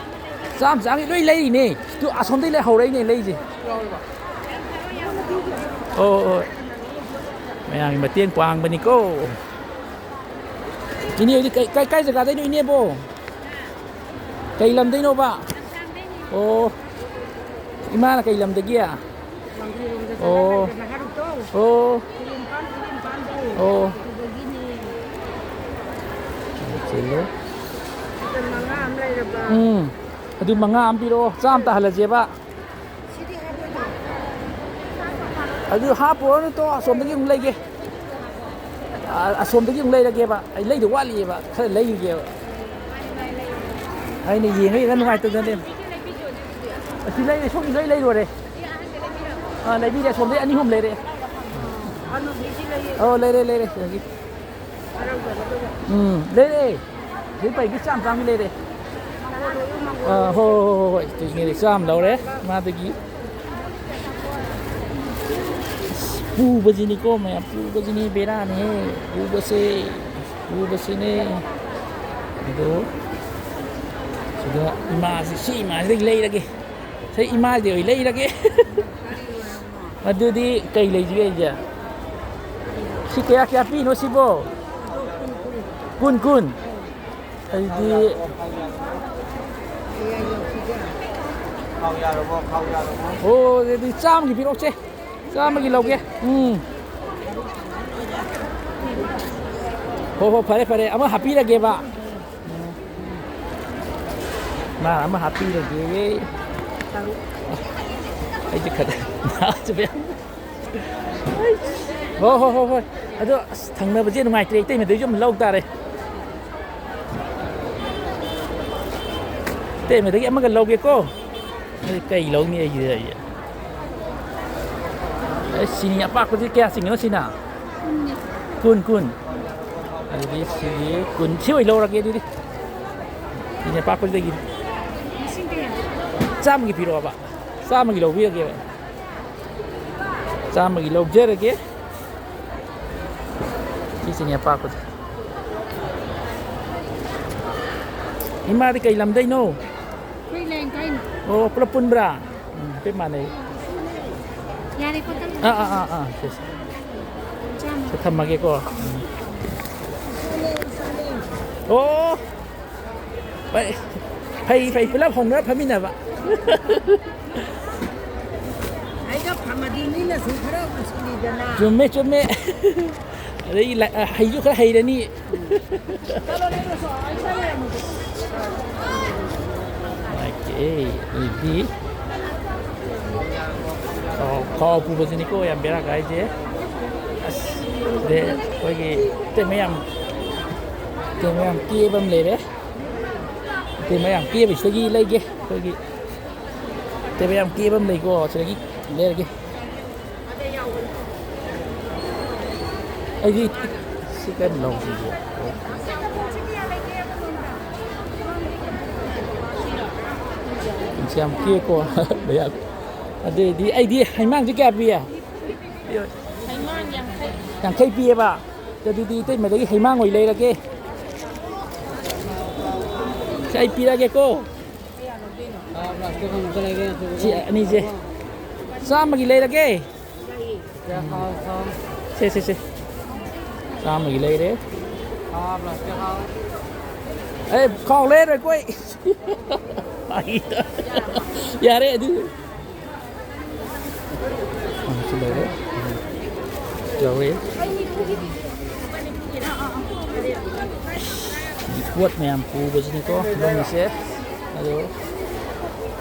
ꯆꯥꯝ ꯆꯥꯝꯒꯤ ꯂꯣꯏ ꯂꯩꯔꯤꯅꯦ꯫ ꯇꯨ ꯑꯁꯣꯝꯗꯩ ꯂꯩ ꯍꯧꯔꯛꯏꯅꯦ ꯂꯩꯁꯦ꯫ ꯑꯣ, ꯑꯣ꯫ ꯃꯌꯥꯝꯒꯤ ꯃꯇꯦꯡ ꯄꯥꯡꯕꯅꯤꯀꯣ꯫ ꯏꯅꯦ ꯍꯣꯏꯗꯤ ꯀꯩ, ꯀꯩ, ꯀꯥꯏ ꯖꯒꯥꯗꯩꯅꯣ ꯏꯅꯦꯕꯣ? ꯀꯩ ꯂꯝꯗꯩꯅꯣꯕ? ꯑꯣ꯫ ꯏꯃꯥꯅ ꯀꯩ ꯂꯝꯗꯒꯤ? ꯑꯣ꯫ ꯑꯣ꯫ ꯑꯣ꯫ ꯆꯤꯜꯂꯦ꯫ ꯎꯝ꯫ ꯑꯗꯨ ꯃꯉꯥ ꯑꯃ ꯄꯤꯔꯛꯑꯣ꯫ ꯆꯥꯝ ꯇꯥꯍꯜꯂꯁꯦꯕ꯫ ꯑꯗꯨ ꯍꯥꯞꯄꯨꯔꯅꯨ, ꯇꯣ, ꯑꯁꯣꯝꯗꯒꯤ ꯑꯃꯨꯛ ꯂꯩꯒꯦ꯫ ꯑ-, ꯑꯁꯣꯝꯗꯒꯤ ꯑꯃꯨꯛ ꯂꯩꯔꯒꯦꯕ꯫ ꯑꯩ ꯂꯩꯗꯧ ꯋꯥꯠꯂꯤꯑꯕ, ꯈꯔ ꯂꯩꯈꯤꯒꯦꯕ꯫ ꯑꯩꯅ ꯌꯦꯡꯉ ꯌꯦꯡꯉ ꯅꯨꯡꯉꯥꯏꯇꯗꯅꯦ꯫ ꯑꯁꯤ ꯂꯩꯔꯦ, ꯁꯣꯝꯒꯤ ꯂꯣꯏ ꯂꯩꯔꯨꯔꯦ꯫ ꯑꯥ, ꯂꯩꯕꯤꯔꯦ, ꯑꯁꯣꯝꯗꯒꯤ ꯑꯅꯤ ꯑꯍꯨꯝ ꯂꯩꯔꯦ꯫ ꯑꯣ, ꯂꯩꯔꯦ, ꯂꯩꯔꯦ, ꯁꯤꯗꯒꯤ꯫ ꯎꯝ, ꯂꯩꯔꯦ꯫ ꯁꯤ ꯄꯩꯒꯤ ꯆꯥꯝ ꯆꯥꯝꯒꯤ ꯂꯩꯔꯦ꯫ ꯑꯥ, ꯍꯣꯏ, ꯍꯣꯏ, ꯍꯣꯏ, ꯍꯣꯏ, ꯍꯣꯏ꯫ ꯆꯥꯝ ꯂꯧꯔꯦ ꯃꯥꯗꯒꯤ꯫ ꯄꯨꯕꯁꯤꯅꯤꯀꯣ ꯃꯌꯥꯝ, ꯄꯨꯕꯁꯤꯅꯤ ꯕꯦꯔꯥꯅꯤꯍꯦ꯫ ꯄꯨꯕꯁꯦ, ꯄꯨꯕꯁꯤꯅꯦ꯫ ꯑꯗꯣ ꯁꯤꯗ ꯏꯃꯥꯁꯤ, ꯁꯤ ꯏꯃꯥꯁꯤꯗꯒꯤ ꯂꯩꯔꯒꯦ꯫ ꯁꯤ ꯏꯃꯥꯁꯤꯗꯒꯤ ꯑꯣꯏ ꯂꯩꯔꯒꯦ꯫ ꯑꯗꯨꯗꯤ ꯀꯩ ꯂꯩꯁꯤꯒꯦ ꯑꯩꯁꯦ? ꯁꯤ ꯀꯌꯥ ꯀꯌꯥ ꯄꯤꯅꯣ ꯁꯤꯕꯣ? ꯀꯨꯟ, ꯀꯨꯟ꯫ ꯑꯩꯗꯤ, ꯈꯥꯎ ꯌꯥꯔꯕꯣ? ꯈꯥꯎ ꯌꯥꯔꯕꯣ? ꯑꯣ, ꯑꯗꯨꯗꯤ ꯆꯥꯝꯃꯒꯤ ꯄꯤꯔꯛꯁꯦ꯫ ꯆꯥꯝꯃꯒꯤ ꯂꯧꯒꯦ꯫ ꯎꯝ꯫ ꯍꯣ, ꯍꯣ, ꯐꯔꯦ, ꯐꯔꯦ꯫ ꯑꯃ ꯍꯥꯞꯄꯤꯔꯒꯦꯕ꯫ ꯃꯥ ꯑꯃ ꯍꯥꯞꯄꯤꯔꯒꯦ꯫ ꯑꯩꯁꯦ ꯈꯔ ꯅꯥꯁꯨ ꯌꯥꯝ-, ꯍꯣ, ꯍꯣ, ꯍꯣ, ꯍꯣꯏ꯫ ꯑꯗꯣ ꯑꯁ, ꯊꯪꯅꯕꯁꯦ ꯅꯨꯡꯉꯥꯏꯇ꯭ꯔꯦ꯫ ꯏꯇꯩꯃꯗꯩꯁꯨ ꯑꯃ ꯂꯧ ꯇꯥꯔꯦ꯫ ꯏꯇꯩꯃꯗꯒꯤ ꯑꯃꯒ ꯂꯧꯒꯦꯀꯣ꯫ ꯑꯩ ꯀꯩ ꯂꯧꯅꯤ ꯑꯩꯒꯤꯗꯤ? ꯑꯩ, ꯑꯩ ꯆꯤꯅꯤ ꯑꯄꯥꯛꯄꯁꯤ ꯀꯌꯥ ꯆꯤꯡꯉꯤꯅꯣ ꯁꯤꯅ? ꯀꯨꯟ, ꯀꯨꯟ꯫ ꯑꯗꯨꯗꯤ ꯁꯤꯒꯤ ꯀꯨꯟ, ꯁꯤ ꯑꯣꯏꯅ ꯂꯧꯔꯒꯦ ꯑꯗꯨꯗꯤ꯫ ꯆꯤꯅꯤ ꯑꯄꯥꯛꯄꯁꯤꯗꯒꯤ꯫ ꯆꯥꯝꯃꯒꯤ ꯄꯤꯔꯛꯑꯣꯕ꯫ ꯆꯥꯝꯃꯒꯤ ꯂꯧꯕꯤꯔꯒꯦꯕ꯫ ꯆꯥꯝꯃꯒꯤ ꯂꯧꯖꯔꯒꯦ꯫ ꯁꯤ ꯆꯤꯅꯤ ꯑꯄꯥꯛꯄꯁꯦ꯫ ꯏꯃꯥꯗꯤ ꯀꯩ ꯂꯝꯗꯩꯅꯣ? ꯑꯩꯈꯣꯏ ꯂꯦꯡꯒꯥꯏꯅꯤ꯫ ꯑꯣ, ꯄꯨꯂꯞ ꯄꯨꯟꯕ꯭ꯔꯥ? ꯎꯝ, ꯍꯥꯏꯐꯦꯠ ꯃꯥꯟꯅꯩ꯫ ꯌꯥꯔꯦꯀꯣ, ꯇꯞꯅ꯫ ꯑꯥ, ꯑꯥ, ꯑꯥ, ꯑꯥ, ꯁꯦ, ꯁꯦ꯫ ꯆꯥꯝꯃ꯫ ꯁꯦ, ꯊꯝꯃꯒꯦꯀꯣ꯫ ꯎꯝ꯫ ꯑꯣ! ꯐꯩ, ꯐꯩ, ꯐꯩ, ꯄꯨꯂꯞ ꯍꯧꯅꯔ ꯐꯝꯃꯤꯟꯅꯕ꯫ ꯑꯩꯒ ꯐꯝꯃꯗꯤ ꯃꯤꯅꯁꯨ ꯈꯔ ꯎꯁꯤꯜꯂꯤꯗꯅ꯫ ꯆꯨꯝꯃꯦ, ꯆꯨꯝꯃꯦ꯫ ꯑꯗꯩ ꯂ-, ꯑ, ꯍꯩꯁꯨ ꯈꯔ ꯍꯩꯔꯅꯤ꯫ ꯑꯣꯀꯦ, ꯑꯗꯨꯗꯤ ꯈꯥꯎ, ꯈꯥꯎ ꯄꯨꯕꯁꯤꯅꯤꯀꯣ ꯌꯥꯝ ꯕꯦꯔꯥ ꯀꯥꯏꯁꯦ꯫ ꯑꯁ, ꯑꯗꯩ ꯑꯩꯈꯣꯏꯒꯤ ꯏꯇꯩꯃ ꯌꯥꯝ, ꯏꯇꯩꯃ ꯌꯥꯝ ꯀꯦꯕ ꯑꯃ ꯂꯩꯔꯦ꯫ ꯏꯇꯩꯃ ꯌꯥꯝ ꯀꯦꯕꯁꯤꯗꯒꯤ ꯂꯩꯒꯦ꯫ ꯑꯩꯈꯣꯏꯒꯤ ꯏꯇꯩꯃ ꯌꯥꯝ ꯀꯦꯕ ꯑꯃ ꯂꯩꯀꯣ, ꯁꯤꯗꯒꯤ ꯂꯩꯔꯒꯦ꯫ ꯑꯩꯗꯤ ꯁꯤ ꯀꯔꯝ ꯂꯧꯁꯤꯒꯦ? ꯁꯤ ꯌꯥꯝ ꯀꯦꯀꯣ, ꯃꯌꯥꯝ꯫ ꯑꯗꯨꯏꯗꯤ ꯑꯩꯗꯤ ꯍꯩꯃꯥꯡꯁꯦ ꯀꯌꯥ ꯄꯤ? ꯍꯩꯃꯥꯡ ꯌꯥꯡꯈꯩ꯫ ꯌꯥꯡꯈꯩ ꯄꯤꯌꯦꯕ꯫ ꯑꯗꯨꯗꯤ ꯏꯇꯩꯃꯗꯒꯤ ꯍꯩꯃꯥꯡ ꯑꯣꯏ ꯂꯩꯔꯒꯦ꯫ ꯁꯤ ꯑꯩ ꯄꯤꯔꯒꯦꯀꯣ꯫ ꯁꯤ ꯑꯅꯤꯁꯦ ꯆꯥꯝꯃꯒꯤ ꯂꯩꯔꯒꯦ꯫ ꯁꯦ, ꯁꯦ, ꯁꯦ꯫ ꯆꯥꯝꯃꯒꯤ ꯂꯩꯔꯦ꯫ ꯑꯦ, ꯈꯥꯎ ꯂꯩꯔꯣꯏ ꯀꯣꯏ꯫ ꯌꯥꯔꯦ ꯑꯗꯨ꯫ ꯑꯃꯁꯨ ꯂꯩꯔꯦ꯫ ꯌꯥꯎꯔꯦ꯫ ꯄꯣꯠ ꯃꯌꯥꯝ ꯄꯨꯕꯁꯤꯅꯤꯀꯣ ꯐꯤꯕꯝꯁꯦ꯫ ꯑꯗꯣ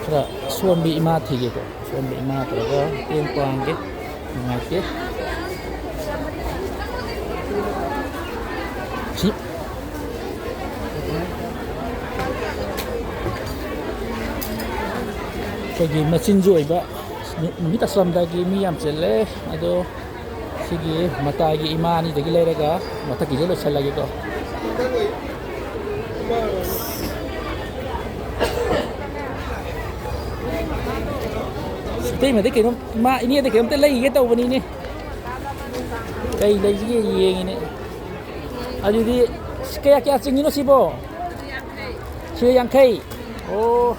ꯈꯔ ꯁꯣꯟꯕꯤ ꯏꯃꯥ ꯊꯤꯒꯦꯀꯣ꯫ ꯁꯣꯝꯗ ꯏꯃꯥ ꯇꯧꯔꯒ ꯃꯇꯦꯡ ꯄꯥꯡꯒꯦ꯫ ꯅꯨꯡꯉꯥꯏꯇꯦ꯫ ꯁꯤ꯫ ꯑꯩꯈꯣꯏꯒꯤ ꯃꯆꯤꯟꯁꯨ ꯑꯣꯏꯕ ꯅꯨ-, ꯅꯨꯃꯤꯠ ꯇꯥꯁꯜꯂꯝꯗꯥꯏꯒꯤ ꯃꯤ ꯌꯥꯝ ꯆꯤꯜꯂꯦ꯫ ꯑꯗꯣ ꯁꯤꯒꯤ ꯃꯇꯥꯏꯒꯤ ꯏꯃꯥ ꯑꯅꯤꯗꯒꯤ ꯂꯩꯔꯒ ꯃꯊꯛꯀꯤꯁꯦ ꯂꯣꯏꯁꯤꯜꯂꯒꯦꯀꯣ꯫ ꯏꯇꯩꯃꯗꯤ ꯀꯩꯅꯣꯝ, ꯏꯃꯥ, ꯏꯅꯦꯗ ꯀꯩꯅꯣꯝꯇ ꯂꯩꯒꯦ ꯇꯧꯕꯅꯤꯅꯦ꯫ ꯀꯩ ꯂꯩꯁꯤꯒꯦ ꯌꯦꯡꯉꯤꯅꯦ꯫ ꯑꯗꯨꯗꯤ ꯀꯌꯥ ꯀꯌꯥ ꯆꯤꯡꯉꯤꯅꯣ ꯁꯤꯕꯣ? ꯁꯤꯗ ꯌꯥꯡꯈꯩ꯫ ꯑꯣ,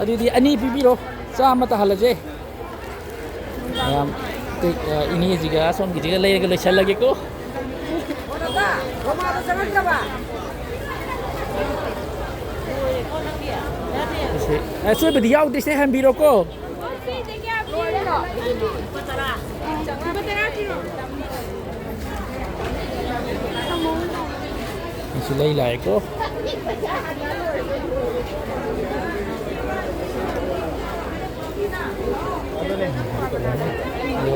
ꯑꯗꯨꯗꯤ ꯑꯅꯤ ꯄꯤꯕꯤꯔꯣ, ꯆꯥꯝꯃ ꯇꯥꯍꯜꯂꯁꯦ꯫ ꯃꯌꯥꯝ, ꯑ, ꯏꯅꯦꯁꯤꯒ ꯁꯣꯝꯒꯤꯁꯤꯒ ꯂꯩꯔꯒ ꯂꯣꯏꯁꯜꯂꯒꯦꯀꯣ꯫ ꯑꯁꯤ, ꯑꯆꯣꯏꯕꯗꯤ ꯌꯥꯎꯗꯦ, ꯁꯦ ꯍꯟꯕꯤꯔꯣꯀꯣ꯫ ꯑꯁꯤ ꯂꯩ ꯂꯥꯛꯑꯦꯀꯣ꯫ ꯑꯗꯣ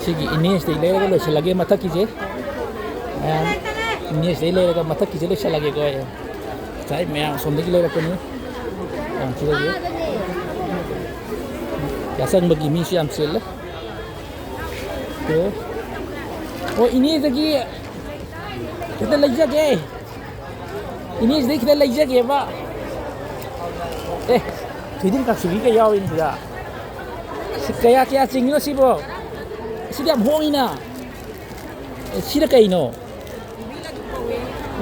ꯁꯤꯒꯤ ꯏꯅꯦꯁꯤꯗꯩ ꯂꯩꯔꯒ ꯂꯣꯏꯁꯤꯜꯂꯒꯦ ꯃꯊꯛꯀꯤꯁꯦ꯫ ꯃꯌꯥꯝ ꯏꯅꯦꯁꯤꯗꯩ ꯂꯩꯔꯒ ꯃꯊꯛꯀꯤꯁꯦ ꯂꯣꯏꯁꯤꯜꯂꯒꯦꯀꯣ ꯑꯩ꯫ ꯉꯁꯥꯏ ꯃꯌꯥꯝ ꯑꯁꯣꯝꯗꯒꯤ ꯂꯩꯔꯛꯄꯅꯤ꯫ ꯌꯥꯝ ꯊꯤꯔꯒꯦ꯫ ꯌꯥꯆꯪꯕꯒꯤ ꯃꯤꯁꯨ ꯌꯥꯝ ꯆꯤꯜꯂꯦ꯫ ꯑꯣ꯫ ꯑꯣ, ꯏꯅꯦꯗꯒꯤ ꯈꯤꯇ ꯂꯩꯖꯒꯦ꯫ ꯏꯅꯦꯁꯤꯗꯩ ꯈꯤꯇ ꯂꯩꯖꯒꯦꯕ꯫ ꯑꯦ, ꯊꯣꯏꯗꯤꯡ ꯀꯥꯡꯁꯨꯕꯤꯒ ꯌꯥꯎꯔꯤꯅꯤ ꯁꯤꯗ꯫ ꯁꯤ ꯀꯌꯥ, ꯀꯌꯥ ꯆꯤꯡꯉꯤꯅꯣ ꯁꯤꯕꯣ? ꯁꯤꯗꯤ ꯌꯥꯝ ꯍꯣꯡꯉꯤꯅ꯫ ꯑꯦ, ꯁꯤꯅ ꯀꯩꯅꯣ?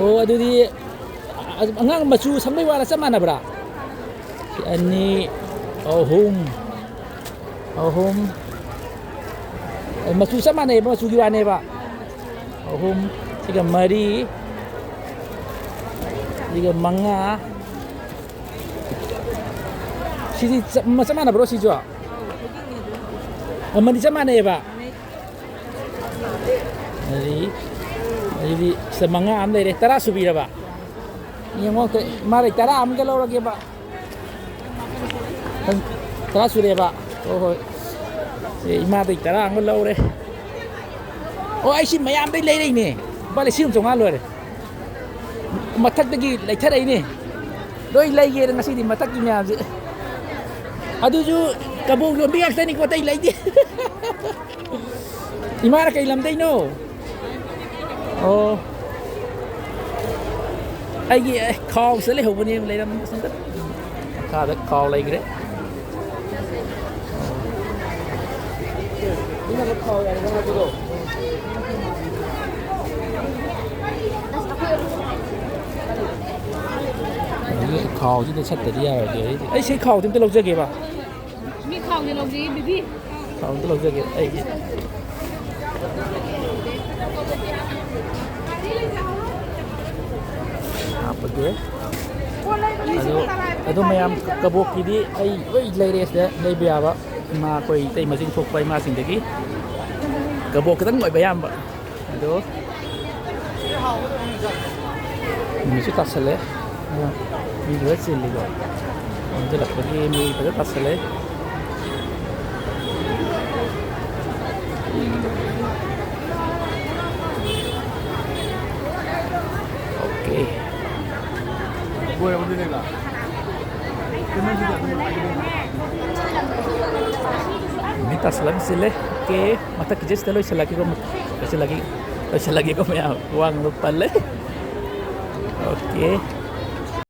ꯑꯣ, ꯑꯗꯨꯗꯤ ꯑꯉꯥꯡ ꯃꯆꯨ ꯁꯪꯕꯩ ꯋꯥꯔ ꯆꯞ ꯃꯥꯟꯅꯕ꯭ꯔꯥ? ꯁꯤ ꯑꯅꯤ, ꯑꯍꯨꯝ, ꯑꯍꯨꯝ꯫ ꯑꯦ, ꯃꯆꯨ ꯆꯞ ꯃꯥꯟꯅꯩꯕ, ꯃꯆꯨꯒꯤ ꯋꯥꯅꯦꯕ꯫ ꯑꯍꯨꯝ, ꯁꯤꯒ ꯃꯔꯤ, ꯁꯤꯒ ꯃꯉꯥ꯫ ꯁꯤꯗꯤ ꯆꯞ, ꯆꯞ ꯃꯥꯟꯅꯕ꯭ꯔꯣ ꯁꯤꯁꯨ? ꯃꯃꯜꯗꯤ ꯆꯞ ꯃꯥꯟꯅꯩꯌꯦꯕ? ꯃꯔꯤ, ꯑꯗꯨꯗꯤ ꯁꯤꯗ ꯃꯉꯥ ꯑꯃ ꯂꯩꯔꯦ, ꯇꯔꯥ ꯁꯨꯕꯤꯔꯕ? ꯌꯦꯡꯉꯣ, ꯃꯥꯗꯩ ꯇꯔꯥ ꯑꯃꯒ ꯂꯧꯔꯒꯦꯕ꯫ ꯇꯔꯥ ꯁꯨꯔꯦꯕ? ꯍꯣꯏ, ꯍꯣꯏ꯫ ꯁꯦ, ꯏꯃꯥꯗꯩ ꯇꯔꯥ ꯑꯃꯒ ꯂꯧꯔꯦ꯫ ꯑꯣ, ꯑꯩ ꯁꯤ ꯃꯌꯥꯝꯗꯩ ꯂꯩꯔꯛꯏꯅꯦ꯫ ꯂꯨꯄꯥ ꯂꯤꯁꯤꯡ ꯑꯃ ꯆꯥꯝꯃꯉꯥ ꯂꯣꯏꯔꯦ꯫ ꯃꯊꯛꯇꯒꯤ ꯂꯩꯊꯔꯛꯏꯅꯦ꯫ ꯂꯣꯏ ꯂꯩꯒꯦꯅ ꯉꯁꯤꯗꯤ ꯃꯊꯛꯀꯤ ꯃꯌꯥꯝꯁꯦ꯫ ꯑꯗꯨꯁꯨ ꯀꯕꯣꯛ ꯌꯣꯟꯕꯤ ꯉꯥꯛꯇꯅꯤꯀꯣ, ꯑꯇꯩ ꯂꯩꯇꯦ꯫ ꯏꯃꯥꯅ ꯀꯩ ꯂꯝꯗꯩꯅꯣ? ꯑꯣ꯫ ꯑꯩꯒꯤ, ꯑꯦ, ꯈꯥꯎꯁꯤꯗ ꯂꯩꯍꯧꯕꯅꯦ, ꯂꯩꯔꯝ-, ꯁꯣꯝꯗ꯫ ꯃꯈꯥꯗ ꯈꯥꯎ ꯂꯩꯈ꯭ꯔꯦ꯫ ꯑꯗꯨꯒꯤ ꯈꯥꯎꯁꯤꯗ ꯁꯠꯇꯗꯤ ꯌꯥꯔꯣꯏꯗꯣꯏ꯫ ꯑꯩ, ꯑꯩ ꯁꯤ ꯈꯥꯎꯁꯤ ꯑꯝꯇ ꯂꯧꯖꯒꯦꯕ꯫ ꯃꯤ ꯈꯥꯎꯗ ꯂꯧꯖꯩꯌꯦ, ꯕꯤꯕꯤ꯫ ꯈꯥꯎꯗ ꯂꯧꯖꯒꯦ ꯑꯩꯒꯤ꯫ ꯍꯥꯞꯄꯒꯦ꯫ ꯑꯗꯣ, ꯑꯗꯣ ꯃꯌꯥꯝ, ꯀꯕꯣꯛꯀꯤꯗꯤ ꯑꯩ ꯂꯣꯏ ꯂꯩꯔꯦ ꯁꯤꯗ ꯂꯩꯕ ꯌꯥꯕ꯫ ꯏꯃꯥ, ꯑꯩꯈꯣꯏ ꯏꯇꯩ ꯃꯆꯤꯟ ꯊꯣꯛꯄ ꯏꯃꯥꯁꯤꯡꯗꯒꯤ ꯀꯕꯣꯛ ꯈꯤꯇꯪ ꯑꯣꯏꯕ ꯑꯌꯥꯝꯕ꯫ ꯑꯗꯣ ꯅꯨꯃꯤꯠꯁꯨ ꯇꯥꯁꯜꯂꯦ꯫ ꯑ, ꯃꯤ ꯈꯔ ꯆꯤꯜꯂꯤꯀꯣ꯫ ꯆꯤꯜꯂꯛꯄꯒꯤ ꯃꯤ ꯐꯖꯅ ꯇꯥꯁꯜꯂꯦ꯫ ꯑꯣꯀꯦ꯫ ꯃꯤ ꯇꯥꯁꯜꯂꯝ ꯆꯤꯜꯂꯦ꯫ ꯑꯣꯀꯦ꯫ ꯃꯊꯛꯀꯤꯁꯦ ꯁꯤꯗ ꯂꯣꯏꯁꯤꯜꯂꯒꯦꯀꯣ꯫ ꯂꯣꯏꯁꯤꯜꯂꯒꯦ꯫ ꯂꯣꯏꯁꯤꯜꯂꯒꯦꯀꯣ ꯃꯌꯥꯝ꯫ ꯋꯥ ꯉꯥꯡꯕ ꯄꯜꯂꯦ꯫ ꯑꯣꯀꯦ꯫